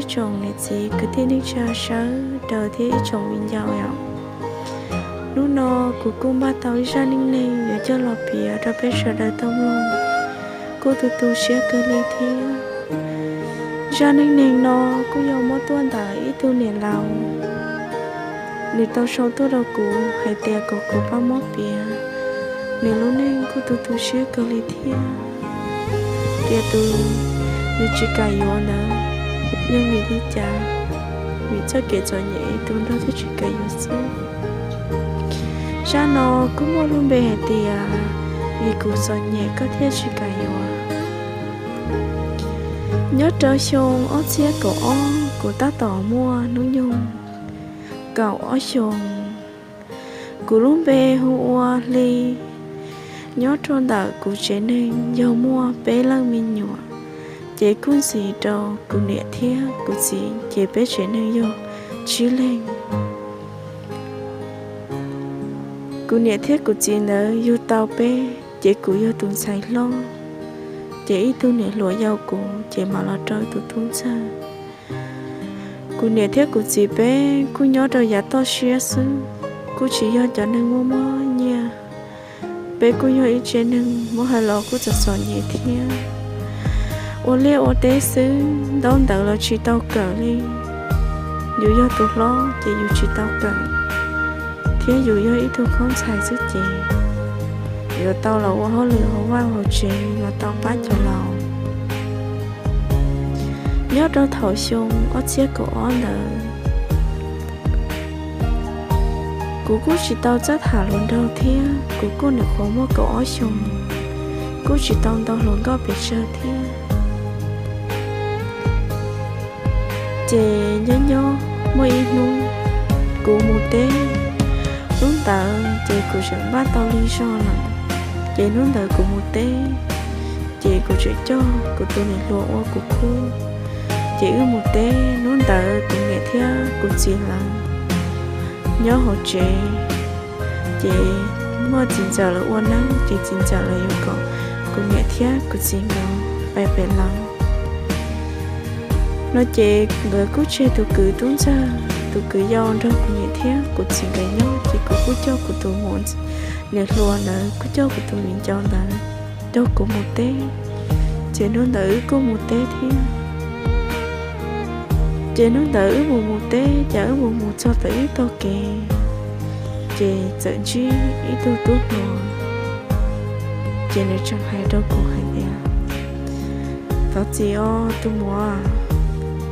Ib tsoom niam txiv kwv tij neej tsa sawv daws thiab ib tsoom viv ncaus os, hnub no kuv kuj npaj tau ib zaj neej neeg yuav coj los piav rau peb sawv daws tau mloog, kuj tu tu siab kawg li thiab. Zaj neej neeg no kuj yog muab tuaj ntawm ib tug niam laus, nws tau sau tuaj rau kuv hais tias kom kuv pab muab piav. Nws lub neej kuj tu tu siab kawg li thiab, tias tus nws tsis kam yuav ntawd yog vim li cas, vim txoj kev txom nyem tus nraug thiaj tsis kam yuav xwb. Zaj no kuj muaj lub npe hais tias vim kuv txom nyem koj thiaj tsis kam yuav. Nyob rau xyoo ob txhiab kaum ob, kuv tab tom muaj hnub nyoog kaum ob xyoos. Kuv lub npe hu ua Hli. Nyob rau ntawm kuv tsev neeg yog muaj peb leej me nyuam, ces kuj ntxiv rau kuv niam thiab kuv txiv, ces peb tsev neeg yog tsib leeg. Kuv niam thiab kuv txiv ntawd yug tau peb, ces kuv yog tus ntxhais hlob, ces ib tug niam hluas yau kuv ces mam los rau tus tub ntxawg. Kuv niam thiab kuv txiv peb kuj nyob rau yav toj siab xwb, kuj tsis yog cov neeg muaj muaj nyiaj. Peb kuj yog ib tsev neeg muab hais los kuj txom txom nyem thiab, ua liaj ua teb xwb, ntaub ntawv los tsis tau kawm li. Yus yog tus hlob ces yus tsis tau kawm, thiab yus yog ib tug khaub ntxhais xwb ces yuav tau los ua hauj lwm hauv vaj hauv tsev los tau pab cov laus. Nyob rau thaum xyoo ob txhiab kaum ob ntawd, kuv kuj tsis tau txawj tham hluas nraug thiab, kuv kuj nyuam qhuav muaj kaum ob xyoos, kuj tsis tau ntau hluas nkauj pes tsawg thiab. Ces nyob nyob muaj ib hnub kuv mus teb, hnub ntawd ces kuv tseem npaj tau lig zog lawm. Ces hnub ntawd kuv mus teb, ces kuv tseem coj kuv tus niam hluas ua kuv khub, ces wb mus teb. Hnub ntawd kuv niam thiab kuv txiv lawv nyob hauv tsev, ces muaj txiv ntxawm lawv ua neeb, ces txiv ntxawm lawv yuav kom kuv niam thiab kuv txiv nkawd pais pem lawv no. Ces nkawd kuj tseg tus kwv tub ntxawg, tus kwv yau nrog kuv niam thiab kuv txiv nkawd nyob, ces kuv kuj coj kuv tus niam hluas ntawd, kuj coj kuv tus viv ncaus ntawd nrog kuv mus teb. Ces hnub ntawd wb kuj mus teb thiab. Ces hnub ntawd wb mus mus teb, ces wb mus mus txog tom ib tog kev, ces txawm ntsib ib tug tub hluas, ces nws tseem hais rau kuv hais tias, Thov txim os tus muam,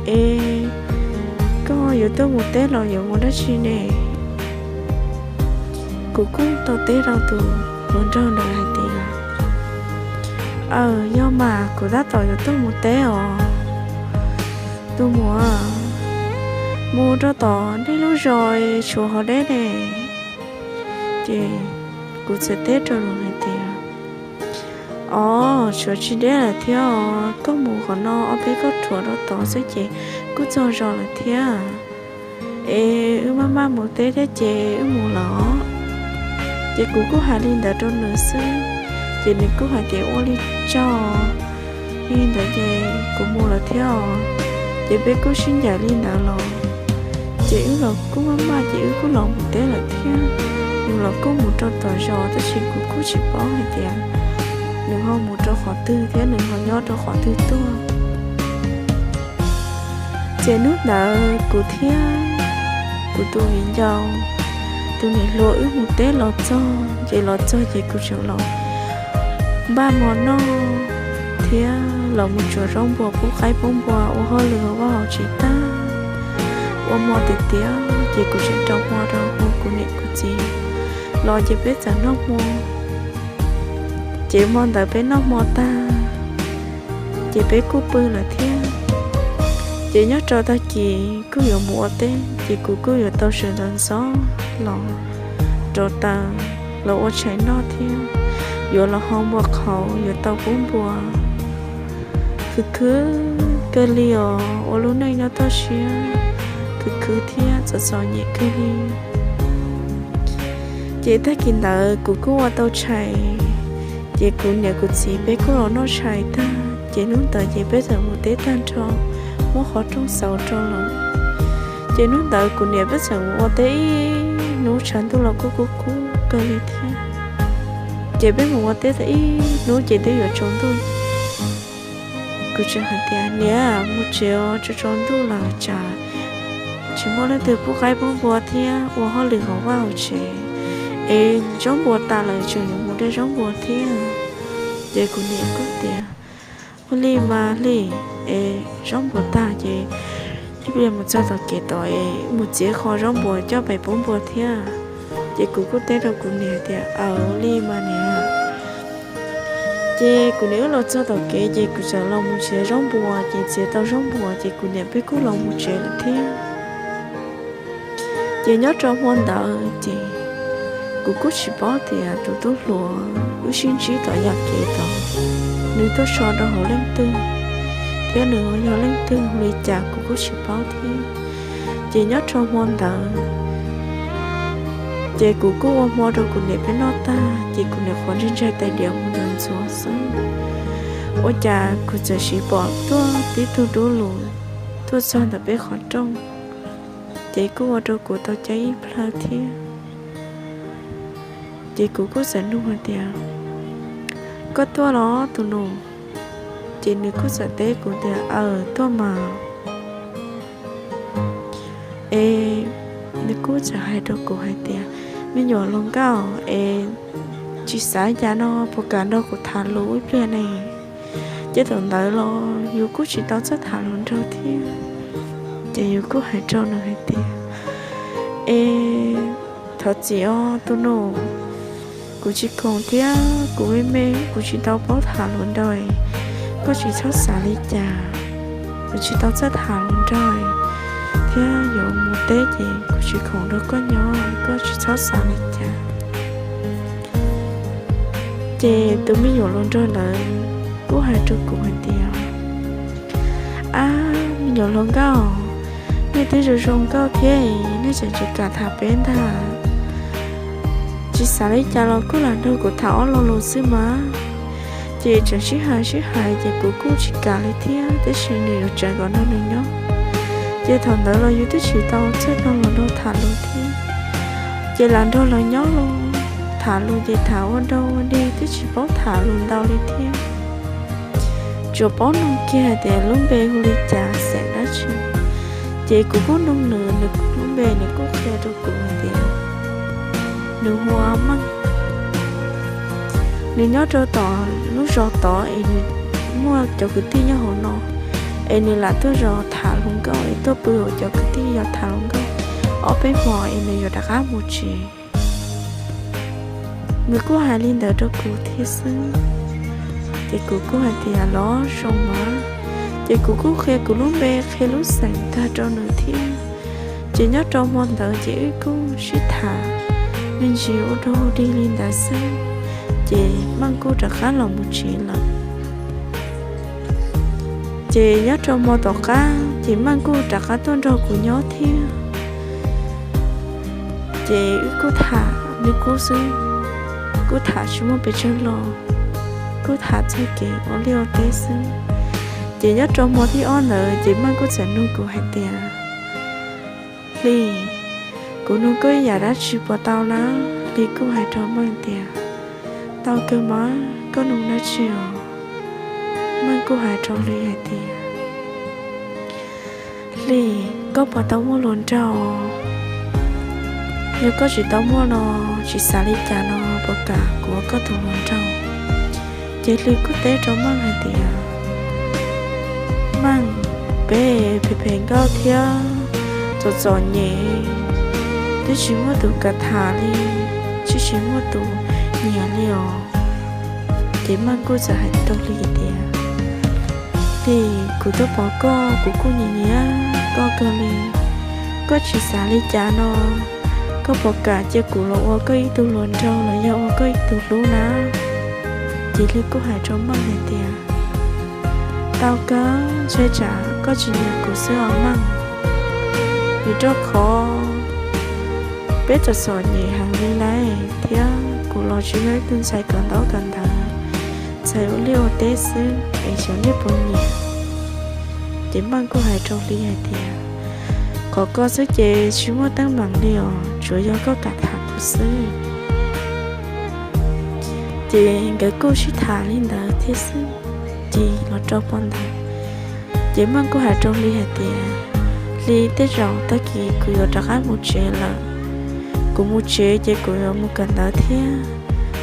es koj yuav tuaj mus teb los yuav mus dab tsi ne? Kuv kuj tau teb rau tus hluas nraug ntawd hais tias, Aw, yog mas, kuv tab tom yuav tuaj mus teb os tus muam, mus rau tom nej lub zos tshuav hov deb ne. Ces kuv txawm teb rau nws hais tias, Os, tshuav tsis deb lawm thiab os, koj mus qhov no ob peb kauj ruam rau tod xwb ces kuj txog zos lawm thiab. Es wb maj maj mus teb thiab ces wb mus los. Ces kuv kuj hais li ntawd rau nws xwb, ces nws kuj hais tias, Ua li tsaug, li ntawd ces kuv mus lawm thiab os. Ces peb kuj sib ncaim li ntawd los, ces wb los kuj maj maj ces wb kuj los mus teb lawm thiab. Nws los kuj mus rau tom zos, tab sis kuv kuj tsis paub hais tias nws ho mus rau qhov twg thiab nws ho nyob rau qhov twg tuaj. Ces hnub ntawd kuv thiab kuv tus viv ncaus tus niam hluas wb mus teb los txog, ces los txog ces kuv tseem los npaj hmo noj thiab los mus tsuav zaub npua pub qaib pub npua ua hauj lwm hauv vaj hauv tsev tag, ua hmo tiav tiav ces kuv tseem rau hmo rau hu kuv niam kuv txiv los ces peb txawm noj hmo. Ces hmo ntawd peb noj hmo tag, ces peb kuj pw lawm thiab. Ces nyob rau tag kis kuj yuav mus ua teb, ces kuv kuj yuav tau sawv ntxov ntxov los rauv taws los ua tshais noj thiab yuav los hau npua qhauv yuav tau pub npua. Khwv khwv kawg li os, ua lub neej nyob toj siab khwv khwv thiab txom txom nyem kawg li. Ces tag kis ntawd kuv kuj ua tau tshais, ces kuv niam kuv txiv peb kuj los noj tshais tag, ces hnub ntawd ces peb txawm mus teb tag nrho, muab qhov rooj xauv rau lawm. Ces hnub ntawd kuv niam peb txawm mus ua teb ib hnub, tshav ntuj los kuj kub kub kawg li thiab. Ces peb mus ua teb tau ib hnub ces twb yuav tsaus ntuj. Kuv tseem hais tias, Niam, mus tsev os, tsaus ntuj lawm tsam tsis muaj leej twg pub qaib pub npua thiab ua hauj lwm hauv vaj hauv tsev, es zaub npua tas lawm tseem yuav mus de zaub npua thiab. Ces kuv niam kuj tias, Ua li mas Hli, es zaub npua tag ces ib pliag mus txog tom kev tod es mus txiav qho zaub npua coj pais pub npua thiab. Ces kuv kuj teb rau kuv niam tias, Aws, ua li mas niam. Ces kuv niam wb los txog tom kev ces kuv txawm los mus txiav zaub npua, ces txiav tau zaub npua ces kuv niam peb kuj los mus tsev lawm thiab. Ces nyob rau hmo ntawd ces kuv kuj tsis paub tias tus tub hluas wb sib ntsib tom yam kev tod, nws tuaj so rau hauv leej twg, thiab nws yog leej twg li cas kuv kuj tsis paub thiab. Ces nyob rau hmo ntawd ces kuv kuj ua hmo rau kuv niam peb noj tag ces kuv niam qhuav ntshai ntshai tais diav mus ntxuav ntxuav xwb, ua cas kuv txawm sim pom tuaj tib tug dub lug tuaj txog ntawm peb qhov rooj, ces kuj ua rau kuv tau ceeb ib plhaw thiab. Ces kuv kuj txawm nug hais tias, Koj tuaj los tus nus? Ces nws kuj txawm teb kuv tias, Aws, tuaj mas. Es nws kuj txawm hais rau kuv hais tias, Me nyuam hluas nkauj, es tsis xav cas no puas kam nrog kuv tham lus ib pliag ne? Ces thaum ntawd los yus kuj tsis tau txawj tham hluas nraug thiab. Ces yus kuj hais rau nws hais tias, Es thov txim os tus nus, kuv tsis khoom thiab kuv me me, kuv tsis tau paub tham hluas nraug, koj tsis txhob xav li cas. Kuv tsis tau txawj tham hluas nraug thiab yuav mus teb ces kuv tsis khoom nrog koj nyob, koj tsis txhob xav li cas. Ces tus me nyuam hluas nraug ntawd kuj hais rau kuv hais tias, Ab, me nyuam hluas nkauj, nej twb zoo zoo nkauj thiab, nej tseem tsis kam tham peb ntag. Tsis xav li cas los kuj lam nrog kuv tham ob lo lus xwb mas. Ces tseem sib hais sib hais ces kuv kuj tsis kam li thiab, tab sis nws yuav tsawv kom nrog nws nyob. Ces thaum ntawd los yus twb tsis tau txawj nrog hluas nraug tham lus thiab. Ces lam nrog lawv nyob los tham lus ces tham ua dog ua dig twb tsis paub tham lus ntau li thiab. Tsuas paub nug kiag hais tias lub npe hu li cas, xeem dab tsi. Ces kuv kuj nug nws, nws lub npe nws kuj qhia rau kuv hais tias nws hu ua Meej. Nws nyob rau tom lub zos tod es nws muaj cov kwv tij nyob hauv no, es nws lam tuaj zov tham hluas nkauj es tuaj pw hauv cov kwv tij zov tham hluas nkauj ob peb hmo es nws yuav rov qab mus tsev. Nws kuj hais li ntawd rau kuv thiab xwb. Ces kuv kuj hais tias los zoo mas. Ces kuv kuj qhia kuv lub npe qhia lub xeem tag rau nws thiab. Ces nyob rau hmo ntawd ces wb kuj sib tham me ntsis ua dog dig li ntawd xwb, ces Meej kuj rov qab los mus tsev lawm. Ces nyob rau hmo tom qab ces Meej kuj rov qab tuaj nrog kuv nyob thiab. Ces wb kuj tham li qub xwb, kuj tham tsis muaj pes tsawg lo, kuj tham txog kev ua liaj ua teb xwb. Ces nyob rau hmo thib ob ntawd ces Meej kuj txawm nug kuv hais tias, Hli, kuv nug koj ib yam dab tsi puas tau na? Hli kuj hais rau Meej tias, Tau kawg mas, koj nug dab tsi os? Meej kuj hais rau Hli hais tias, Hli, koj puas tau muaj hluas nraug? Yog koj tsis tau muaj no, tsis xav li cas no, puas kam kuv ua koj tus hluas nraug? Ces Hli kuj teb rau Meej hais tias, Meej, peb phem phem nkauj thiab txom txom nyem, twb tsis muaj tus kam tham li, twb tsis muaj tus nyiam li os. Ces Meej kuj txawm hais rau Hli tias, Hli, kuv tuaj pom koj kuv kuj nyiam nyiam koj kawg li. Koj tsis xav li cas no, koj puas kam cia kuv los ua koj ib tug hluas nraug los yog ua koj ib tug hlub na? Ces Hli kuj hais rau Meej hais tias, Tau kawg, ntshai tsam koj tsis nyiam kuv xwb os Meej. Vim rau qhov peb txom txom nyem heev li lauj, thiab kuv los tsis yog ib tug ntxhais kawm ntaub kawm ntawv, ntxhais ua liaj ua teb xwb es xyov nej puas nyiam. Ces Meej kuj hais rau Hli hais tias, qhov ko xwb ces tsis muaj teeb meem li os, tsuas yog koj kam tham kuv xwb. Ces nkawd kuj sib tham li ntawd thiab xwb, ces los rau hmo ntawd, ces Meej kuj hais rau Hli hais tias, Hli, tej zaum tag kis kuv yuav rov qab mus tsev lawm. Kuv mus tsev ces kuv yuav mus kawm ntawv thiab,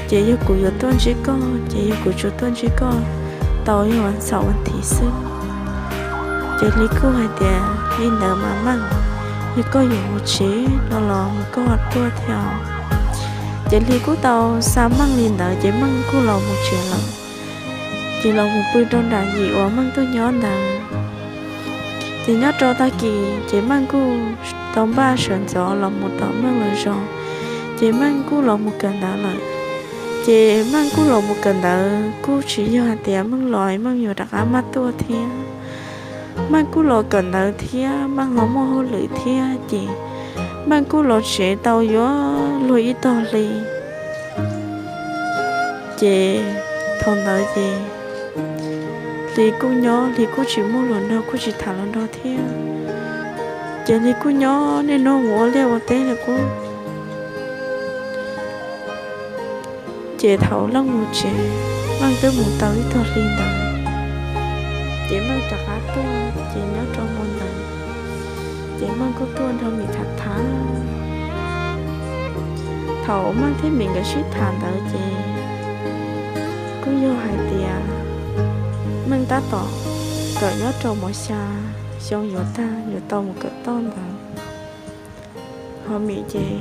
ces yog kuv yuav tuaj ntsib koj ces yog kuv tsuas tuaj ntsib koj tau yog vas xaum vas thiv xwb. Ces Hli kuj hais tias, Li ntawd mas Meej, yog koj yuav mus tsev no los koj ho tuaj thiab. Ces Hli kuj tau xa Meej li ntawd ces Meej kuj los mus tsev lawm. Ces los mus pw rau nram yim uas Meej tuaj nyob ntawd. Ces nyob rau tag kis ces Meej kuj tau npaj sawv ntxov los mus tom Meej lawv zos, ces Meej kuj los mus kawm ntawv lawm. Ces Meej kuj los mus kawm ntawv kuj tsis yog hais tias Meej los Meej yuav rov qab maj tuaj thiab. Meej kuj los kawm ntawv thiab Meej ho muaj hauj lwm thiab ces Meej kuj los tsev tau yuav luag ib tog hli. Ces thaum ntawd ces Hli kuj nyob, Hli kuj tsis muaj hluas nraug kuj tsis tham hluas nraug thiab. Ces Hli kuj nyob niaj hnub mus ua liaj ua teb li qub. Ces thaum Meej mus tsev, Meej twb mus tau ib tog hli ntawd, ces Meej rov qab tuaj ces nyob rau hmo ntawd, ces Meej kuj tuaj nrog Mim tham tham. Thaum Meej thiab Mim nkawd sib tham ntawd ces kuj yog hais tias Meej tab tom kawm nyob rau mos xya, xyoo yuav tag yuav tau mus kawm toj ntawd. Ho Mim ces,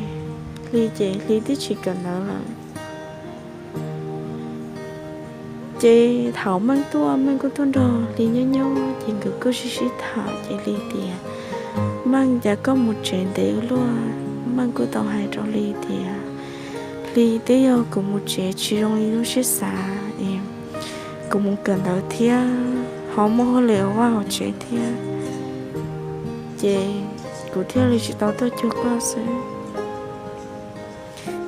Hli ces Hli twb tsis kawm ntawv lawm. Ces thaum Meej tuaj, Meej kuj tuaj nrog Hli nyob nyob ces nkawd kuj sib sib tham ces Hli tias, Meej, cas koj mus tsev ntev ua luaj? Meej kuj tau hais rau Hli tias, Hli, twb yog kuv mus tsev tsis zoo li lub siab xav es kuv mus kawm ntawv thiab ho muaj hauj lwm ua vaj hauv tsev thiab, ces kuv thiaj li tsis tau tuaj cuag koj xwb.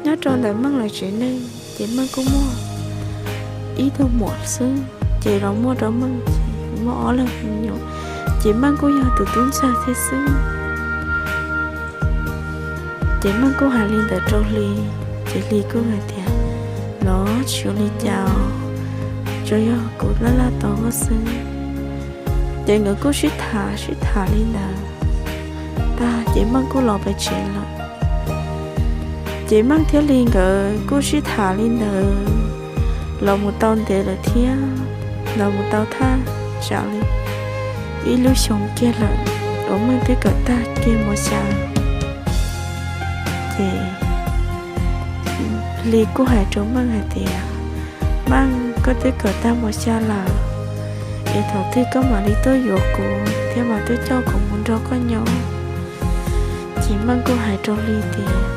Nyob rau ntawm Meej lawv tsev neeg ces Meej kuj muaj ib tug muam xwb, ces los muaj rau Meej ces muaj ob leeg me nyuam, ces Meej kuj yog tus tub ntxawg thiab xwb. Ces Meej kuj hais li ntawd rau Hli, ces Hli kuj hais tias, Los tsis ua li cas os, tsuas yog kuv laj laj tos koj xwb. Ces nkawd kuj sib tham sib tham li ntawd tag ces Meej kuj los pem tsev lawm. Ces Meej thiab Hli nkawd kuj sib tham li ntawd los mus tau ntev lawm thiab, los mus tau thaj tsam li ib lub xyoo kiag lawm uas Meej twb kawm tag kiag mos xya. Ces Hli kuj hais rau Meej hais tias, Meej, koj twb kawm tag mos xya lawm, es thaum twg koj mam li tuaj yuav kuv thiab mam tuaj coj kuv mus nrog koj nyob? Ces Meej kuj hais rau Hli tias,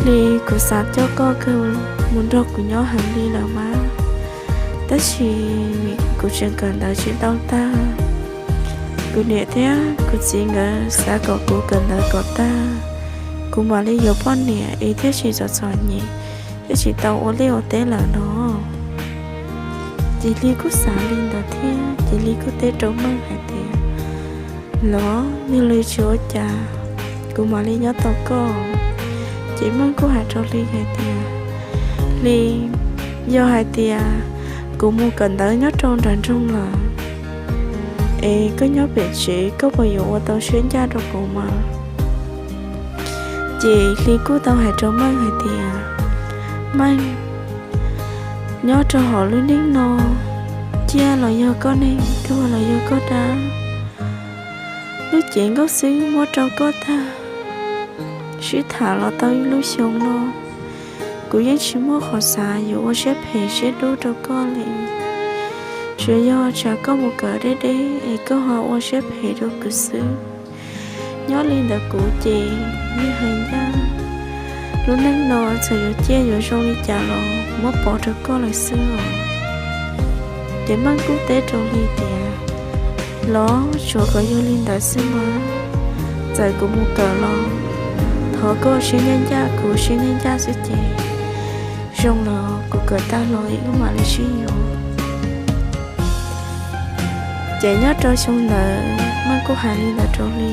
Hli, kuv xav coj koj kawg mus nrog kuv nyob heev li lawm mas, tab sis kuv tseem kawm ntawv tsis tau tag. Kuv niam thiab kuv txiv nkawd xav kom kuv kawm ntawv kom tag, kuv mam li yuav poj niam es thiaj tsis txom txom nyem, thiaj tsis tau ua liaj ua teb lawm no. Ces Hli kuj xav li ntawd thiab ces Hli kuj teb rau Meej hais tias, Los yog li tsis ua cas, kuv mam li nyob tos koj. Ces Meej kuj hais rau Hli hais tias, Hli, yog hais tias kuv mus kawm ntawv nyob rau nram nroog lawm es koj nyob pem tsev koj puas yuav ua tau siab ncaj rau kuv mas? Ces Hli kuj tau hais rau Meej hais tias, Meej, nyob rau hauv lub neej no, ciaj los yog koj neeg, tuag los yog koj dab. Lub cev nkauj xwb muab rau koj tag, sib tham los tau ib lub xyoo no, kuv yeej tsis muaj qhov xav yuav ua siab phem siab dub rau koj li. Tsuas yog tsam koj mus kawm deb deb es koj ho ua siab phem rau kuv xwb. Nyob li ntawd kuv ces yeej hais ncaj, lub neej no txawm yuav ciaj yuav zoo li cas los muab pov rau koj lawm xwb os. Ces Meej kuj teb rau Hli tias, Los tsuas kom yog li ntawd xwb mas, txawm kuv mus kawm los thov koj siab ncaj ncaj kuv siab ncaj ncaj xwb ces zoo los kuv kawm tag los wb mam li sib yuav. Ces nyob rau xyoo ntawd Meej kuj hais li ntawd rau Hli.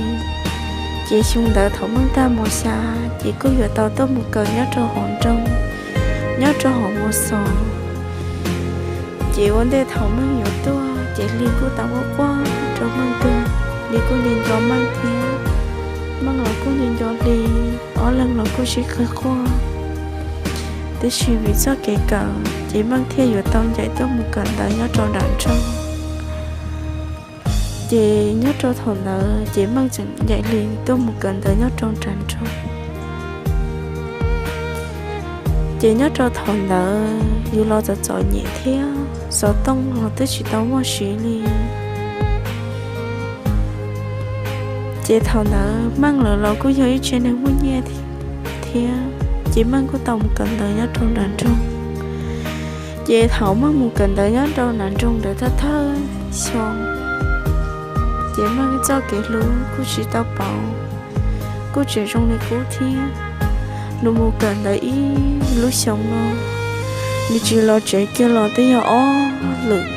Ces xyoo ntawd thaum Meej tag mos xya, ces kuj yuav tau tuaj mus kawm nyob rau hauv nroog, nyob rau hauv mos xos. Ces ua ntej thaum Meej yuav tuaj ces Hli kuj tau quaj quaj rau Meej tuag. Hli kuj nco nco Meej thiab, Meej los kuj nco nco Hli, ob leeg los kuj sib qw quaj. Tiam sis vim txoj kev kawm ces Meej thiaj yuav tau ncaim tuaj mus kawm ntawv nyob rau nram nroog. Ces nyob rau thaum ntawd ces Meej tseem ncaim Hli tuaj mus kawm ntawv nyob rau nram nroog. Ces nyob rau thaum ntawd yus los txom txom nyem thiab xov tooj los twb tsis tau muaj siv li. Ces thaum ntawd Meej lawv los kuj yog ib tsev neeg muaj nyiaj thiab, ces Meej kuj tau mus kawm ntawv nyob rau nram nroog. Ces thaum Meej mus kawm ntawv nyob rau nram nroog ntawd thawj thawj xyoo, ces Meej txoj kev hlub kuj tsis tau pauv, kuj tseem zoo li qub thiab. Nws mus kawm ntawv ib lub xyoo no, nws tsis los tsev kiag los twb yog ob lwm.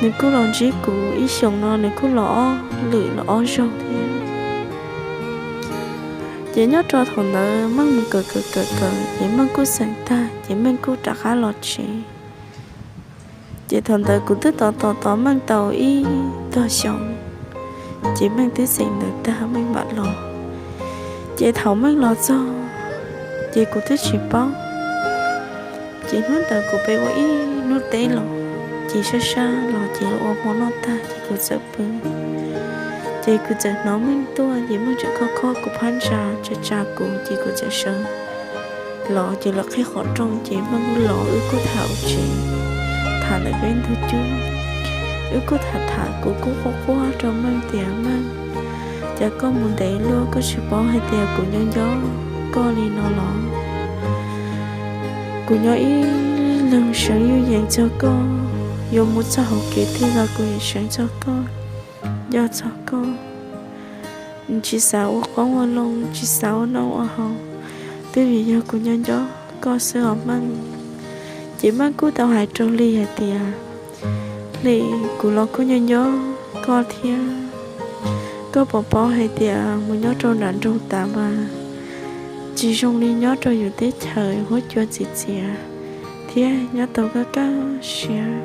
Nws kuj los ntsib kuv ib xyoos no nws kuj los ob lwm los ob zaug thiab. Ces nyob rau thaum ntawd Meej mus kawm kawm kawm kawm ces Meej kuj xeem tag ces Meej kuj rov qab los tsev. Ces thaum ntawd kuv twb tos tos tos Meej tau ib tog xyoo, ces Meej twb xeem ntawv tag Meej mam los. Ces thaum Meej los txog, ces kuv twb tsis paub. Ces hnub ntawd kuv pem ua ib hnub teb los, ces sab sab los ces ua hmo noj tag ces kuv txawm pw. Ces kuv txawm hnov Meej tuaj ces Meej tseem khob khob kuv phab ntsa tsa tsa kuv ces kuv txawm sawv los ces lawv qhib qhov rooj ces Meej los wb kuj tham ua tsev, tham ntawm peb ntug cub. Wb kuj tham tham kuv kuj quaj quaj rau Meej tias Meej, cas koj mus ntev luaj koj tsis paub hais tias kuv nco nco koj li no los? Kuv nyob ib leeg seev yuj yees txog koj, yuav mus txog hauv kev twg los kuv yeej seev txog koj, nco txog koj. Tsis xav ua qoob ua loo, tsis xav ua noj ua haus, twb vim yog kuv nco nco koj xwb os Meej. Ces Meej kuj tau hais rau Hli hais tias, Hli, kuv los kuj nco nco koj thiab. Koj puas paub hais tias mus nyob rau nram nroog tas mas tsis zoo li nyob rau yus teb chaws huab cua txiv txiav thiab nyob tau kaj kaj siab.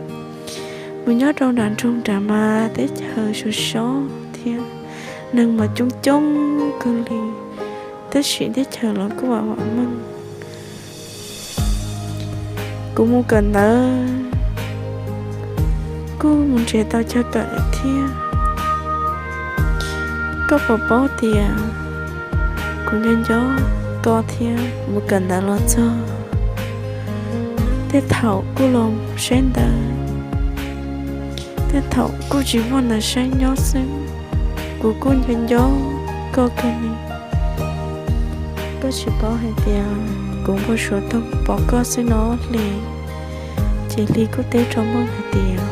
Mus nyob rau nram nroog nram mas teb chaws sov sov thiab neeg mas coob coob kawg li, tab sis teb chaws los kuj vam vam meej. Kuv mus kawm ntawv kuj mus nrhiav tau chaw kawm lawm thiab. Koj puas paub tias kuv nco nco koj thiab, mus kawm ntawv los txog tej thaum kuj los saib ntawv, tej thaum kuj tsis muaj ntawv saib nyob xwb, kuv kuj nco nco koj kawg li. Koj tsis paub hais tias kuv npau suav tau pom koj xwb no Hli. Ces Hli kuj teb rau Meej hais tias,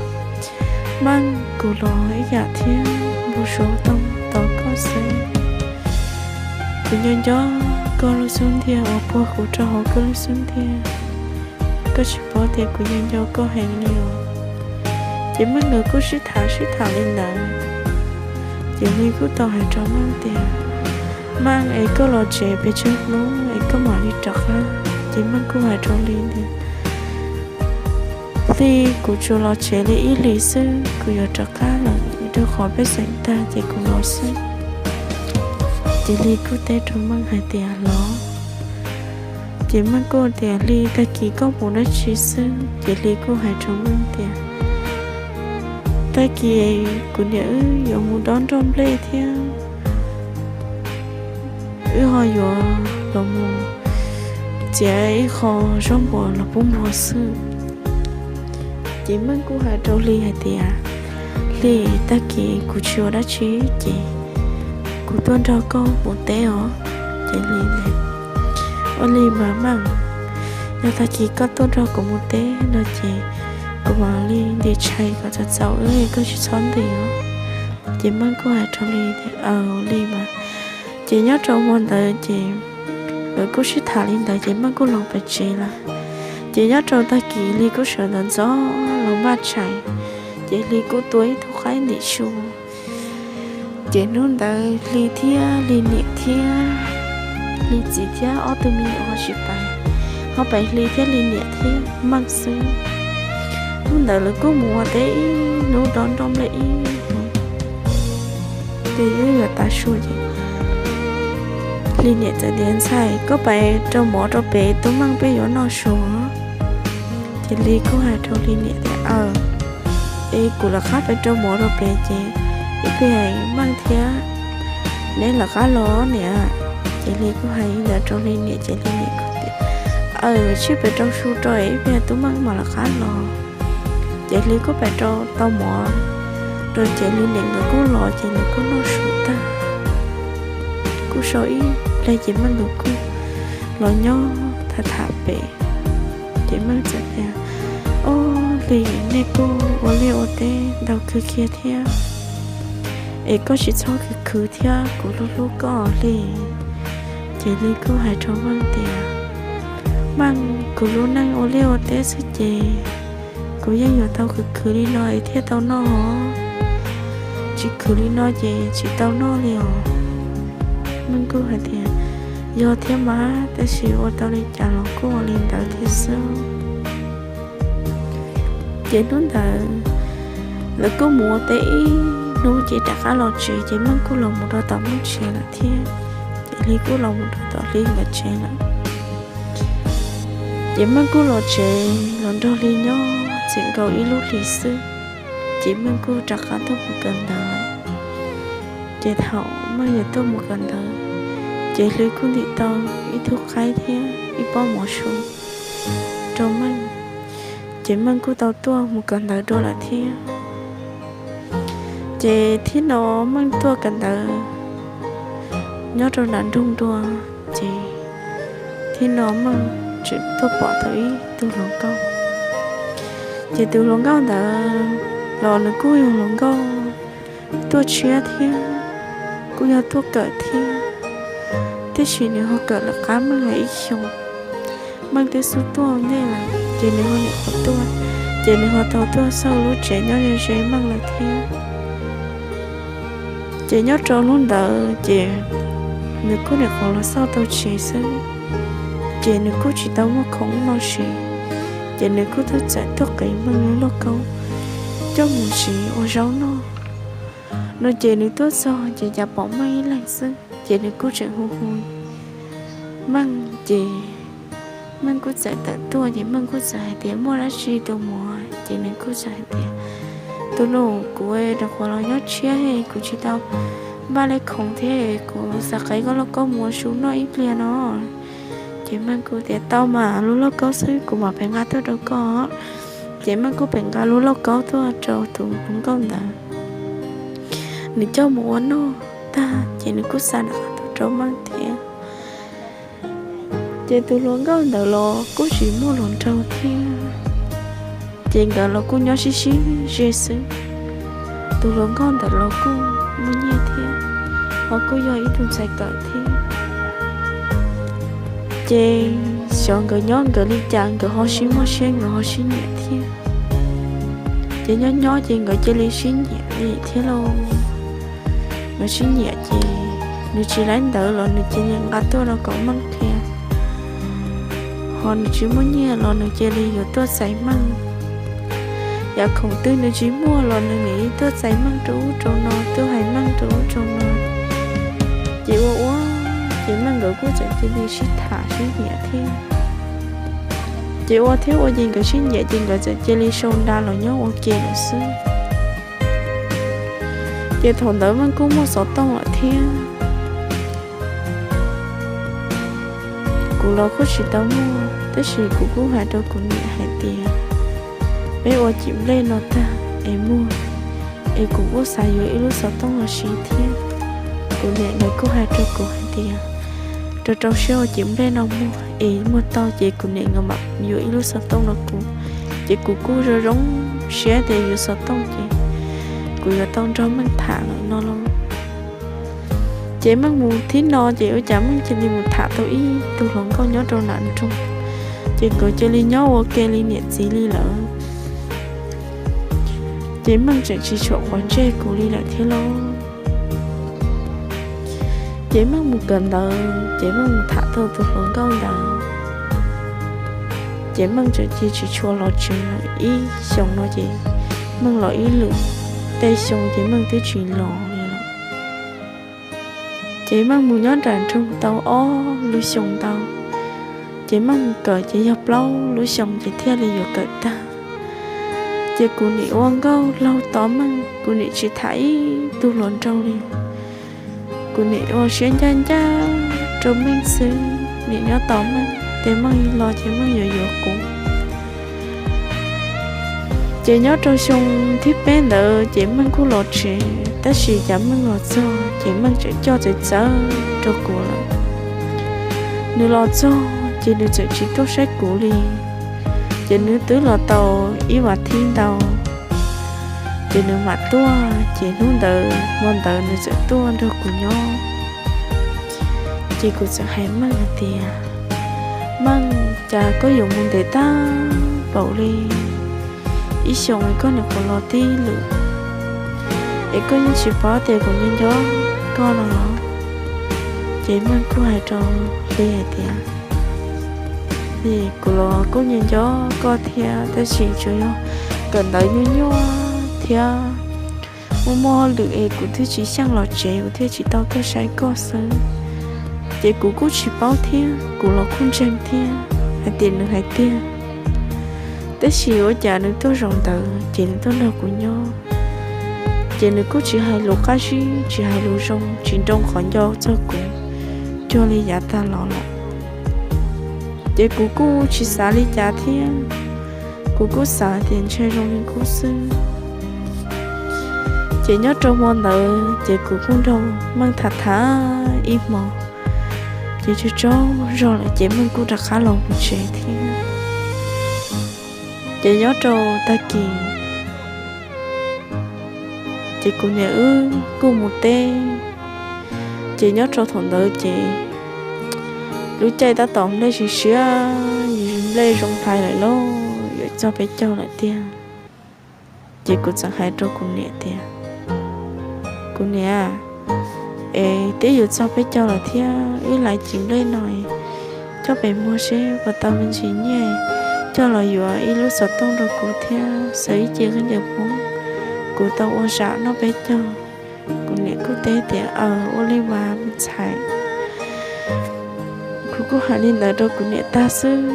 Meej, kuv los ib yam thiab, npau suav tau tos koj xwb. Kuv nco nco koj lub xub ntiag uas puag kuv rau hauv koj lub xub ntiag. Koj tsis paub tias kuv nco nco koj heev li os. Ces Meej nkawd kuj sib tham sib tham li ntawd, ces Hli kuj tau hais rau Meej tias, Meej, es koj los tsev pes tsawg hnub es koj mam li rov qab? Ces Meej kuj hais rau Hli tias, Hli, kuv tsuas los tsev li ib hlis xwb kuv yuav rov qab lawm, rau qhov pej xeem tag ces kuv los xwb. Ces Hli kuj teb rau Meej hais tias, Los. Ces Meej kuj tias, Hli, tag kis koj mus dab tsi xwb? Ces Hli kuj hais rau Meej tias, Tag kis kuv niam wb yuav mus dob nroj nplej thiab wb ho yuav los mus txiav ib qho zaub npua los pub npua xwb. Ces Meej kuj hais rau Hli hais tias, Hli, tag kis kuv tsis ua dab tsi ces kuv tuaj nrog koj mus teb os. Ces Hli, Ua li mas Meej, yog tag kis koj tuaj nrog kuv mus teb no ces kuv mam li ntim tshais kom txaus txaus wb, koj tsis txhob ntim os. Ces Meej kuj hais rau Hli tias, Aws, ua li mas. Ces nyob rau hmo ntawd ces nkawd kuj sib tham li ntawd ces Meej kuj los pem tsev lawm. Ces nyob rau tag kis Hli kuj sawv ntxov ntxov los npaj tshais, Ces Hli kuj tua ib tug qaib ntim su. Ces hnub ntawd Hli thiab Hli niam thiab Hli txiv thiab ob tug me nyuam ho tsis pais, ho pais Hli thiab Hli niam thiab Meej xwb. Hnub ntawd lawv kuj mus ua teb ib hnub, dob nroj nplej ib hnub. Ces yuav yuav tav su ces Hli niam txawm tias, Ntxhais, koj pais rau mov rau pem tub Meej, peb yuav noj su. Ces Hli kuj hais rau Hli niam tias, Aws, es kuv lawv qab pais rau mov rau pem ces ib pliag Meej thiab neb lawv qab los niam. Ces Hli kuj hais li ntawd rau Hli niam ces Hli niam kuj tias, Aws, sib pem rau su rau es ib pliag tub Meej mam lawv qab los. Ces Hli kuj pem rau tau mov rau ces Hli niam nkawd kuj los ces nkawd kuj noj su tag. Kuj sau ib pliag ces Meej nkawd kuj los nyob tham tham pem. Ces Meej txawm tias, Ob, Hli, nej kuj ua liaj ua teb ntau kawg kiag thiab, es koj tsis txhob khwv khwv thiab, kuv hlub hlub koj, Hli. Ces Hli kuj hais rau Meej tias, Meej, kuv lub neej ua liaj ua teb xwb ces kuv yeej yuav tau khwv khwv li no es thiaj tau noj os. Tsis khwv li no ces tsis tau noj li os. Meej kuj hais tias, Yog thiab mas, tab sis ua tau li cas los kuj ua li ntawd thiab xwb. Ces hnub ntawd lawv kuj mus ua teb ib hnub ces rov qab los tsev, ces Meej kuj los mus rau tom Meej tsev lawm thiab. Ces Hli kuj los mus rau tom Hli nkawd tsev lawm. Ces Meej kuj los tsev los nrog Hli nyob txij nkaus ib lub hlis xwb, ces Meej kuj rov qab tuaj mus kawm ntawv lawm. Ces thaum Meej yuav tuaj mus kawm ntawv, ces Hli kuj ntim tau ib tug qaib thiab ib pob mov su rau Meej. Ces Meej kuj tau tuaj mus kawm ntawv dua lawm thiab. Ces thib no Meej tuaj kawm ntawv nyob rau nram nroog dua, ces thib no Meej tseem tuaj pom tau ib tug hluas nkauj. Ces tus hluas nkauj ntawd los nws kuj yog hluas nkauj tuaj tshiab thiab, kuj yog tuaj kawm thiab, tiam sis nws ho kawm lawv qab Meej ib xyoos. Meej twb xub tuaj ntej lawm ces nws ho nim qhuav tuaj, ces nws ho tau tuaj xauj lub tsev nyob ze ze Meej lawm thiab. Ces nyob rau hnub ntawd ces nws kuj nim qhuav los xauj tau tsev xwb, ces nws kuj tsis tau muaj khoom noj siv, ces nws kuj txawm tuaj qiv Meej lub lauj kaub coj mus siv ua zaub noj no. Ces nws tuaj txog ces cas pom Meej ib leeg xwb, ces nws kuj tseem hu hu Meej, ces Meej kuj txawm tawm tuaj, ces Meej kuj txawm hais tias, Muaj dab tsi tus muam? Ces nws kuj txawm hais tias, Tus nus, kuv rau qhuav los nyob tshiab, kuv tsis tau npaj li khoom thiab, kuv xav qiv koj lauj kaub mus ua su noj ib pliag no. Ces Meej kuj tias, Tau mas, lub lauj kaub xwb, kuv mam pem nqa tuaj rau koj. Ces Meej kuj pem nqa lub lauj kaub tuaj rau tus hluas nkauj ntawd. Nws coj mus ua noj tag ces nws kuj xa nws qab tuaj rau Meej thiab. Ces tus hluas nkauj ntawd los kuj tsis muaj hluas nraug thiab, ces nkawd los kuj nyob sib sib ze xwb. Tus hluas nkauj ntawd los kuj muaj nyiaj thiab, ho kuj yog ib tug ntxhais kawm thiab. Ces xyov nkawd nyob nkawd li cas nkawd ho sib muaj siab, nkawd ho sib nyiam thiab. Ces nyob nyob ces nkawd cia li sib nyiam li thiab lauj. Nkawd sib nyiam ces nws tsis laib ntawv los nws cia li nqa tuaj rau kom Meej qhia, ho nws tsis muaj nyiaj los nws cia li yuav tuaj txais Meej. Yam khoom twg nws tsis muaj los nws nim tuaj txais Meej rau ub rau no, tuaj hais Meej rau ub rau no. Ces ua ua, ces Meej nkawd kuj txawm cia li sib tham sib nyiam thiab. Ces ua thiab ua ces nkawd sib nyiam ces nkawd txawm cia li sau nra los nyob ua ke lawm xwb. Ces thaum ntawd Meej kuj muaj xov tooj lawm thiab. Kuv los kuj tsis tau muaj, tab sis kuv kuj hais rau kuv niam hais tias, Peb ua cim nplej no tag es muag, es kuv kuj xav yuav ib lub xov tooj los siv thiab. Kuv niam nkawd kuj hais rau kuv hais tias, Rau rau siab ua cim nplej no muag, es muag tau ces kuv niam nkawd mam yuav ib lub xov tooj rau kuv. Ces kuv kuj zoo zoo siab tias yuav xov tooj ces kuv yuav tau nrog Meej tham lawm no lauj. Ces Meej mus thib no ces ua cas Meej cia li mus tham tau ib tug hluas nkauj nyob rau nram nroog, ces nkawd cia li nyob ua ke li niam txiv li lawm. Ces Meej tseem tsis tshua quav ntsej kuv li lawm thiab lauj. Ces Meej mus kawm ntawv, ces Meej mus tham tau tus hluas nkauj ntawd, ces Meej tseem cia tsis tshua los tsev lawm. Ib xyoos no ces Meej los ib lwm, tej xyoo ces Meej twb tsis los li lawm. Ces Meej mus nyob nram nroog tau ob lub xyoo ntau, ces Meej mus kawm ces yog plaub lub xyoo ces thiaj li yuav kawm tag. Ces kuv niam ua nkauj laug tos Meej, kuv niam tsis tham ib tug hluas nraug li. Kuv niam ua siab ncaj ncaj rau Meej xwb, niam nyob tos Meej, ces Meej los ces Meej yuav yuav kuv. Ces nyob rau xyoo thib peb ntawd ces Meej kuj los tsev, tab sis cas Meej los txog ces Meej tseem coj txawv txawv rau kuv lawm. Nws los txog ces nws tseem tsis tuaj saib kuv li. Ces nws twb los tau ib vas thib ntau, ces nws mam tuaj. Ces hnub ntawd hmo ntawd nws txawm tuaj nrog kuv nyob. Ces kuv txawm hais Meej hais tias, Meej, cas koj yuav mus ntev tag npaum li? Ib xyoos koj nyuam qhuav los tib lwm, es koj yeej tsis paub tias kuv nco nco koj no los? Ces Meej kuj hais rau Hli hais tias, Hli, kuv los kuj nco nco koj thiab, tab sis tsuas yog kawm ntawv nyuaj nyuaj thiab muaj muaj hauj lwm es kuv thiaj tsis xyeej los tsev, kuv thiaj tsis tau tuaj saib koj xwb. Ces kuv kuj tsis paub thiab, kuv los kuj ntseeg thiab hais tias nws hais tiag. Tab sis ua cas nws tuaj zaum ntawd ces nws tuaj nrog kuv nyob, ces nws kuj tsis hais lus qab zib, tsis hais lus zoo, tsis nroo qhov ncauj txog kuv cuag li yav tag los lawm. Ces kuv kuj tsis xav li cas thiab, kuv kuj xav tias ntshe zoo li qub xwb. Ces nyob rau hmo ntawd ces kuv kuj nrog Meej tham tham ib hmo, ces tsaug tsaug zog lawm ces Meej kuj rov qab los mus tsev thiab. Ces nyob rau tag kis ces kuv niam wb kuj mus teb. Ces nyob rau thaum ntawd ces lub caij tab tom nplej siav siav, nplej zoo hlais lawm lauj, yuav txog peb caug lawm tiag. Ces kuv txawm hais rau kuv niam tias, Kuv niam, es twb yuav txog peb caug lawm thiab, wb hlais cim nplej no coj pem muag seb puas tau me ntsis nyiaj coj los yuav ib lub xov tooj rau kuv thiab xaws ib ce khaub ncaws Hmoob, kuv tau ua zam noj peb caug. Kuv niam kuj teb tias, Aws, ua li mas me ntxhais. Kuv kuj hais li ntawd rau kuv niam tag xwb,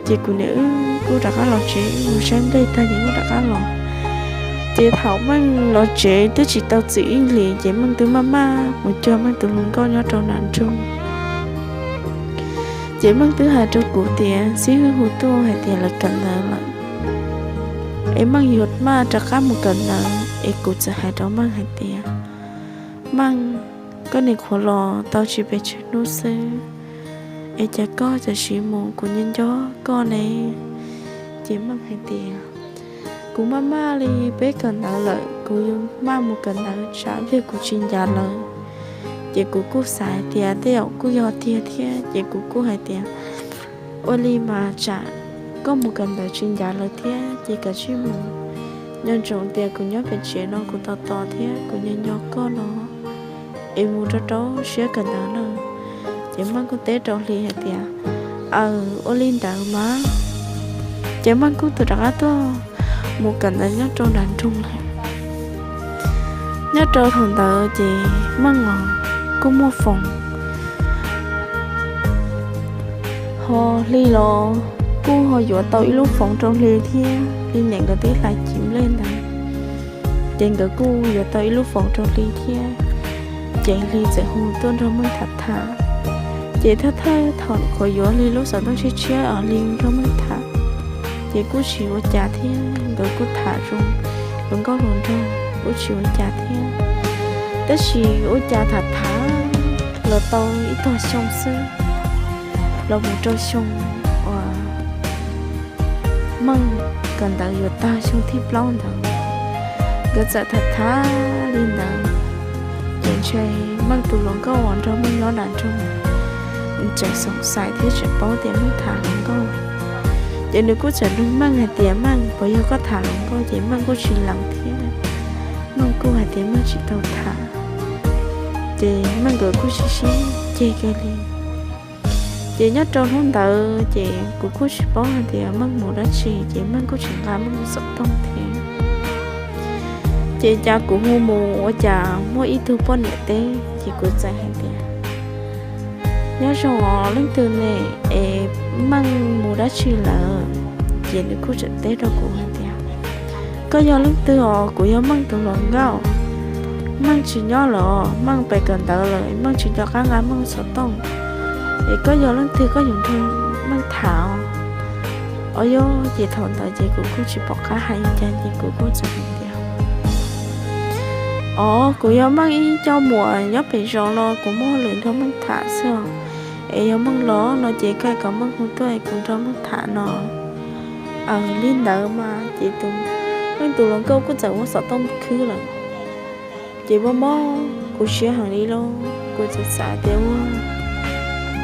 ces kuv niam wb kuj rov qab los tsev, mus saib nplej tag ces kuj rov qab los. Ces thaum Meej los tsev twb tsis tau txwm ib hlis ces Meej twb maj maj mus cuag Meej tus hluas nkauj nyob rau nram nroog. Ces Meej twb hais rau kuv tias xib hwb hu tuaj hais tias lawv kawm ntawv lawm, es Meej yuav maj rov qab mus kawm ntawv. Es kuv txawm hais rau Meej hais tias, Meej, koj nyuam qhuav los tau tsis pes tsawg hnub xwb, es cas koj txawm sim mus, kuv nco nco koj ne. Ces Meej hais tias, Kuv maj maj li, peb kawm ntawv lawm kuv yuav maj mus kawm ntawv tsam pliag kuv tsis ncav lawv. Ces kuv kuj xav hais tias tej zaum kuj yog tiag thiab, ces kuv kuj hais tias, Ua li mas tsam koj mus kawm ntawv tsis ncav lawv thiab ces kav tsij mus. Nco ntsoov tias kuv nyob pem tsev no kuv tos tos thiab kuv nco nco koj no, es mus rau rau siab kawm ntawv na. Ces Meej kuj teb rau Hli hais tias, Aws, ua li ntawd mas. Ces Meej kuj tus rov qab tuaj mus kawm ntawv nyob rau nram nroog lawm. Nyob rau thaum ntawd ces Meej los kuj muaj foom, ho Hli los kuj ho yuav tau ib lub foom rau Hli thiab. Hli niam nkawd twb hlais cim nplej ntawd, ces nkawd kuj yuav tau ib lub foom rau Hli thiab. Ces Hli txawm hu tuaj nrog Meej tham tham. Ces thawj thawj thaum nyuam qhuav yuav Hli lub xov tooj tshiab tshiab os, Hli nrog Meej tham, ces kuj tsis ua cas thiab, nkawd kuj tham zoo, hluas nkauj hluas nraug kuj tsis ua cas thiab. Tab sis ua cas tham tham los tau ib tog xyoo xwb, los mus rau xyoo uas Meej kawm ntawv yuav tag xyoo thib plaub ntawd, nkawd txawm tham tham li ntawd. Ces ntshe Meej tus hluas nkauj uas nrog Meej nyob nram nroog tseem xoom xais thiab tseem paub tias Meej tham hluas nkauj, Ces nws kuj txawm nug Meej hais tias, Meej, puas yog koj tham hluas nkauj? Ces Meej kuj tsis lees thiab, Meej kuj hais tias Meej tsis tau tham. Ces Meej nkawd kuj sib sib ceg kiag li. Ces nyob rau hnub ntawd ces kuv kuj tsis paub hais tias Meej mus dab tsi, ces Meej kuj tsis nqa Meej xov tooj thiab. Ces cas kuv hu mus ua cas muaj ib tug poj niam teb, ces kuv txawm hais tias, Nyob zoo os leej twg ne, es Meej mus dab tsi lawm? Ces nws kuj txawm teb rau kuv hais tias, Koj yog leej twg os? Kuv yog Meej tus hluas nkauj. Meej tsis nyob lawm os, Meej pem kawm ntawv lawm, Meej tsis nco qab nqa Meej xov tooj. Es koj yog leej twg koj yuav nrog Meej tham os? Os yog, ces thaum ntawd ces kuv kuj tsis pom qab hais li cas ces kuv kuj txawm hais tias, Os, kuv yog Meej ib co muam nyob pem zos no, kuv muaj hauj lwm nrog Meej tham xwb os. Es yog Meej los no ces koj kom Meej hu tuaj es kuv nrog Meej tham no. Aws, li ntawd mas ces tus, Meej tus hluas nkauj kuj txawm muab xov tooj khwb lawm. Ces mob mob kuv siab heev li lauj, kuv txawm xav tias ua,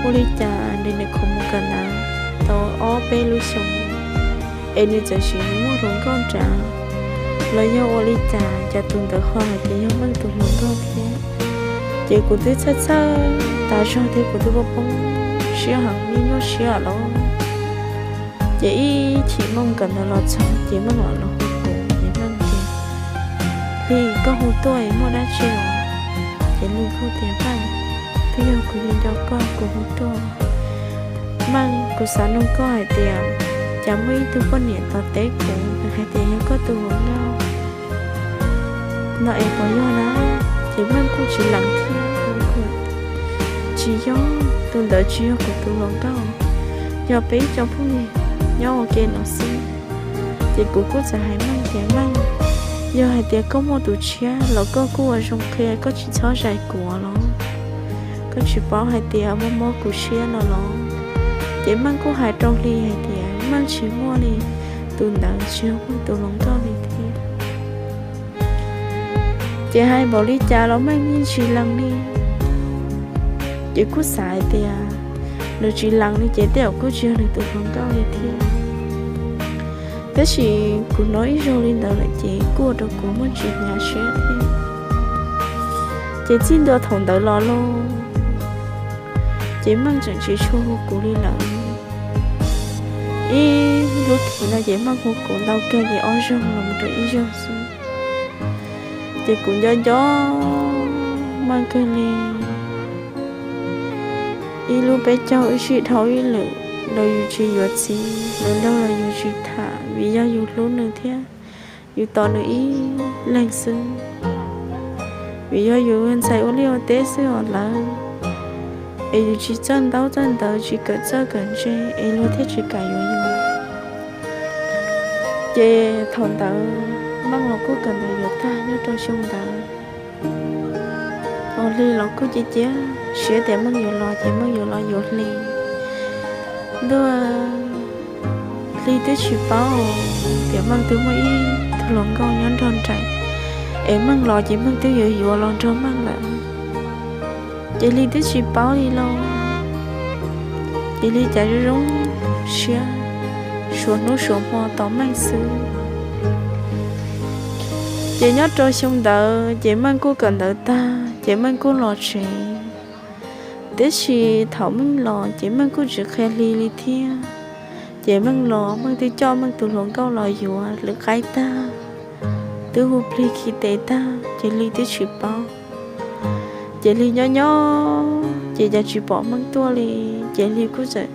ua li cas nws nyuam qhuav mus kawm ntawv tau ob peb lub xyoo es nws txawm sim muaj hluas nkauj nrad, los yog ua li cas, cas tus ntawd ho hais tias yog Meej tus hluas nkauj thiab. Ces kuv twb txhawj txhawj tas zog thiab kuv twb poob poob siab heev, nyuaj nyuaj siab lawm. Ces ib chim Meej kawm ntawv los txog ces Meej mam los hu kuv, ces Meej tias, Hli, koj hu tuaj es muaj dab tsi os? Ces Hli kuj tias, Meej, twb yog kuv nco nco koj kuv hu tuaj. Meej, kuv xav nug koj hais tias, cas muaj ib tug poj niam tau teb kuv hais tias yog koj tus hluas nkauj no es puas yog na? Ces Meej kuj tsis lees thiab, tsis yog, tus ntawd tsis yog kuv tus hluas nkauj, yog peb ib co phooj ywg nyob ua ke no xwb. Ces kuv kuj txawm hais Meej tias, Meej, yog hais tias koj muaj tus tshiab los koj kuj ua zoo qhia, koj tsis txhob zais kuv los? Koj tsis paub hais tias mob mob kuv siab no los? Ces Meej kuj hais rau Hli hais tias Meej tsis muaj li, tus ntawd tsis yog Meej tus hluas nkauj li thiab. Ces hais npaum li cas los Meej yeej tsis lees li. Ces kuj xav hais tias nws tsis lees li ces tej zaum kuj tsis yog nws tus hluas nkauj li thiab. Tab sis kuv hnov ib zaug li ntawd lawm ces kuj ua rau kuv muaj ntsis hnyav siab thiab. Ces txij ntua thaum ntawd los lauj, ces Meej tseem tsis tshua hu kuv li lawm. Ib lub thim no ces Meej hu kuv ntau kawg ces ob zaug los mus rau ib zaug xwb. Ces kuv nco nco Meej kawg li. Ib lub peb caug wb sib dhau ib lwm, los yus tsis yuav txiv, los nraug los yus tsis tham vim yog yus hlub nws thiab yus tos nws ib leeg xwb. Vim yog yus ntxhais ua liaj ua teb xwb os lawv, es yus tsis txawj ntaub txawj ntawv, tsis kawm txawj kawm ntse es luag thiaj tsis kam yuav yus. Ces thaum ntawd Meej los kuj kawm ntawv yuav tag nyob rau xyoo ntawd. Hos Hli los kuj cia cia siab tias Meej yuav los ces Meej yuav los yuav Hli. Ntuj, Hli twb tsis paub tias Meej twb muaj ib tug hluas nkauj nyob nrog nraim, es Meej los ces Meej twb yuav yuav los nrog Meej lawm. Ces Hli twb tsis paub li lauj. Ces Hli cas zoo zoo siab, suav hnub suav hmo tos Meej xwb. Ces nyob rau xyoo ntawd ces Meej kuj kawm ntawv tag ces Meej kuj los tsev. Tiam sis thaum Meej los ces Meej kuj tsis qhia Hli li thiab. Ces Meej los Meej twb coj Meej tus hluas nkauj los yuav lwm qaib tag, twb hu plig khi tes tag ces Hli twb tsis paub. Ces Hli nyob nyob ces cas tsis pom Meej tuaj li. Ces Hli kuj txawm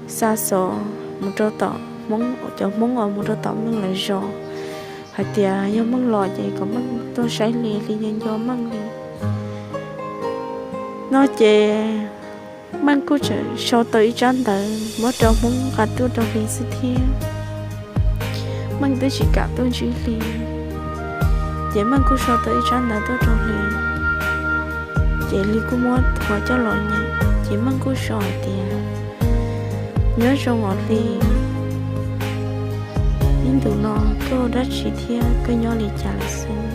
xa xov mus rau tom Hmoob, cov Hmoob uas mus rau tom Meej lawv zos hais tias yog Meej los ces kom Meej tuaj saib Hli, Hli nco nco Meej li no. Ces Meej kuj tseem sau tau ib tsab ntawv muab rau Hmoob nqa tuaj rau Hli xwb thiab. Meej twb tsis kam tuaj ntsib Hli, ces Meej kuj sau tau ib tsab ntawv tuaj rau Hli. Ces Hli kuj muab thuav coj los nyem, ces Meej kuj sau hais tias, nyob zoo os Hli, ib ntus no koj ua dab tsi thiab koj nyob li cas lawm xwb?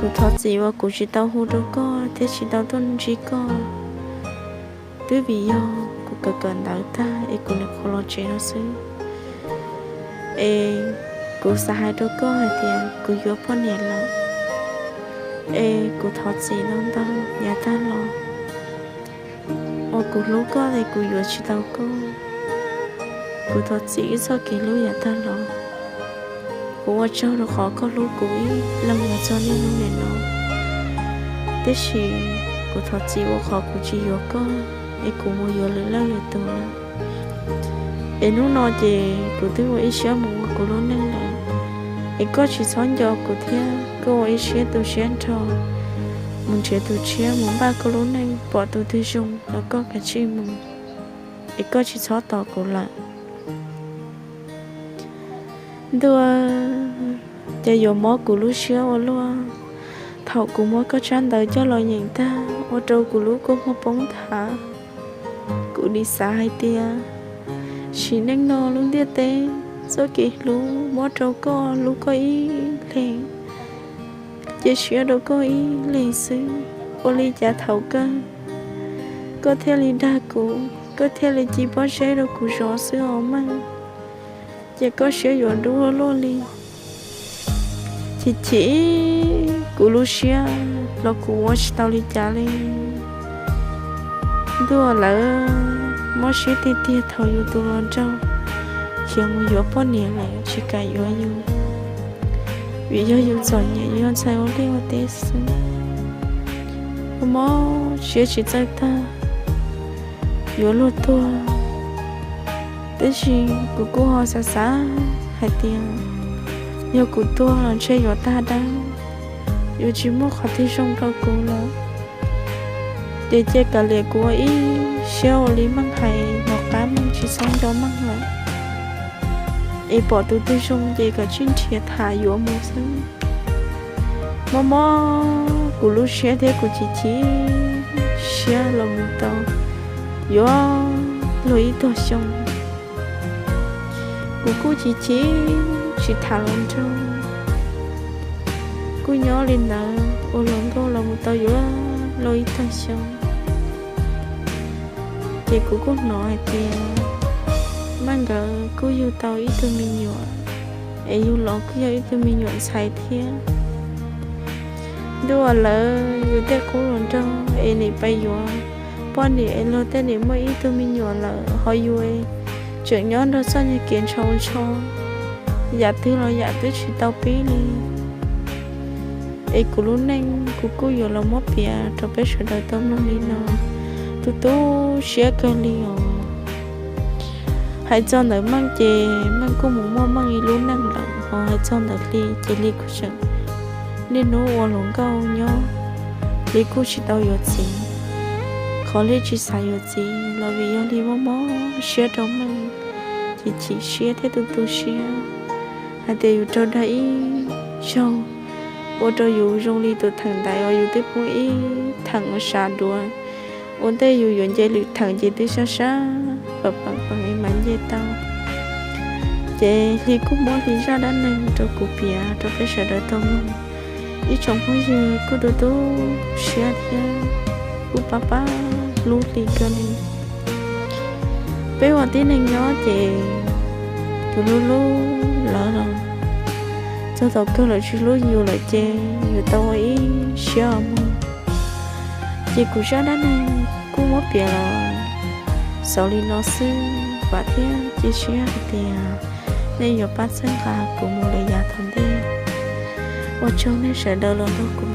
Kuv thov txim uas kuv tsis tau hu rau koj thiab tsis tau tuaj ntsib koj, twb vim yog kuv kawm kawm ntawv tag es kuv nyuam qhuav los tsev no xwb. Es kuv xav hais rau koj hais tias kuv yuav poj niam lawm, es kuv thov txim ntau ntau yav tag los uas kuv hlub koj es kuv yuav tsis tau koj. Kuv thov txim wb txoj kev hlub yav tag los. Kuv ua tsaug rau qhov koj hlub kuv ib leeg los txog niaj hnub nim no, tiam sis kuv thov txim ua qhov kuv tsis yuav koj es kuv mus yuav lwm leej lwm tus lawm. Es hnub no ces kuv twb ua ib siab mus ua kuv lub neej lawm, es koj tsis txhob nco kuv thiab, koj ua ib siab tu siab nrho mus nrhiav tus tshiab mus npaj koj lub neej, pom tus twg zoo los koj kav tsij mus, es koj tsis txhob tos kuv lawm. Ntuj, ces yuav mob kuv lub siab ua luaj. Thaum kuv muab koj tsab ntawv coj los nyeem tag ua rau kuv lub kua muag poob nthav, kuv nim xav hais tias sim neej no lub ntiaj teb txoj kev hlub muab rau koj hlub koj ib leeg, cia siab rau koj ib leeg xwb. Ua li cas thaum kawg koj thiaj li dag kuv, koj thiaj li ci pob zeb rau kuv zov xwb os Meej. Ces koj siab yuav dub ua luaj li. Chim chim kuv lub siab los kuv ua tsis tau li cas li. Ntuj, lawv mob siab tiag tiag thaum yus tus hluas nraug khiav mus yuav poj niam lawm tsis kam yuav yus, vim yog yus txom nyem yus yog ntxhais ua liaj ua teb xwb. Mob siab tsis txawj tag, yuav luag tuag. Tab sis kuv kuj ho xav xav hais tias yog kuv tuag los ntshe yuav tag dab, yuav tsis muaj qhov twg zoo rau kuv lawm. Ces cia kav liam kuv ua ib siab ua li Meej hais, tom qab Meej tsis txhob nco Meej lawm, es pom tus twg zoo ces kav tsij nrhiav tham yuav mus xwb. Mob mob kuv lub siab thiab kuv chim chim siab los mus tau yuav luag ib tog xyoo. Kuv kuj chim chim tsis tham hluas nraug, kuj nyob li ntawd ua hluas nkauj los mus tau yuav luag ib tog xyoo. Ces kuv kuj hnov hais tias Meej nkawd kuj yug tau ib tug me nyuam, es yug los kuj yog ib tug me nyuam ntxhais thiab. Ntuj, lawv yus tej qub hluas nraug es nim pais yuav poj niam es luag tej nim muaj ib tug me nyuam lawm, ho yus tseem nyob nrog txoj nyuag kev ntshaus ntsho, yam twg los yam twb tsis tau pib li. Es kuv lub neej kuv kuj yuav los muab piav rau peb sawv daws tau mloog li no, tu tu siab kawg li os. Hais txog ntawm Meej ces Meej kuj mus muaj Meej ib lub neej lawm, ho hais txog ntawm Hli ces Hli kuj tseem niaj hnub ua hluas nkauj nyob. Hli kuj tsis tau yuav txiv. Qhov Hli tsis xav yuav txiv los vim yog Hli mob mob siab rau Meej, chim chim siab thiab tu tu siab hais tias yus raug dag ib zaug, ua rau yus zoo li tus theem ntaiv uas yus twb poob ib theem ua sab duav, ua ntej yus yuav nce lwm theem ces twb sab sab peem peem es mam nce tau. Ces Hli kuj muab Hli zaj dab neeg rau kuv piav rau peb sawv daws tau mloog. Ib tsoom phooj ywg kuj tu tu siab thiab kuj pab pab hlub Hli kawg li. Peb ua tib neeg nyob ces yus hlub hlub lawv los txog thaum kawg lawv tsis hlub yus lawm ces yus tau ua ib siab os mog. Ces kuv zaj dab neeg kuj muab piav los xaus li no xwb, vam thiab cia siab hais tias nej yuav pab txhawb nqa kuv mus lawm yav tom ntej. Ua tsaug nej sawv daws los nrog kuv